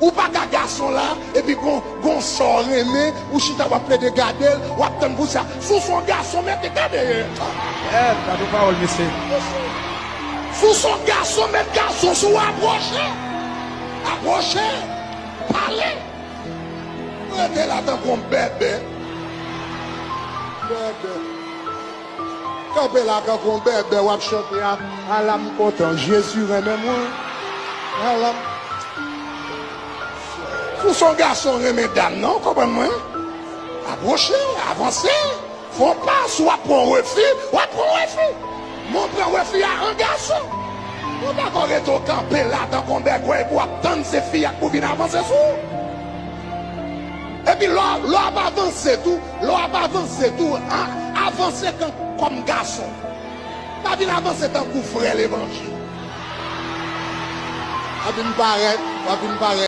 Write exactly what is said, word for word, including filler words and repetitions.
Ou pa ka gason la, epi gon, gon sa w renmen, ou chita w ap plede gade l, w ap tann pou sa. Si w se yon gason, mete gade. Èl, gade yon pawòl, mesye. Si w se yon gason, met gason sou w, apwoche. Apwoche. Pale. Rete la tankou yon bèbè. Bèbè. Kanpe la tankou yon bèbè, w ap chante a, ala m kontan, Jezi renmen mwen. Ala m. Si w se yon gason renmen dam nan, w konprann mwen? Apwoche, avanse. Fè yon pa, si w ap pran refi, w ap pran refi. Men w pran refi a an gason. Ou pa ka rete w kanpe la tankou yon bègwèy pou w ap tann se fi a k pou vin avanse sou ou. Epi lè w, lè w ap avanse tou, lè w ap avanse tou, a, avanse kan, kòm gason. Pa vin avanse tankou frè levanjil. W ap vin parèt, w ap vin parèt.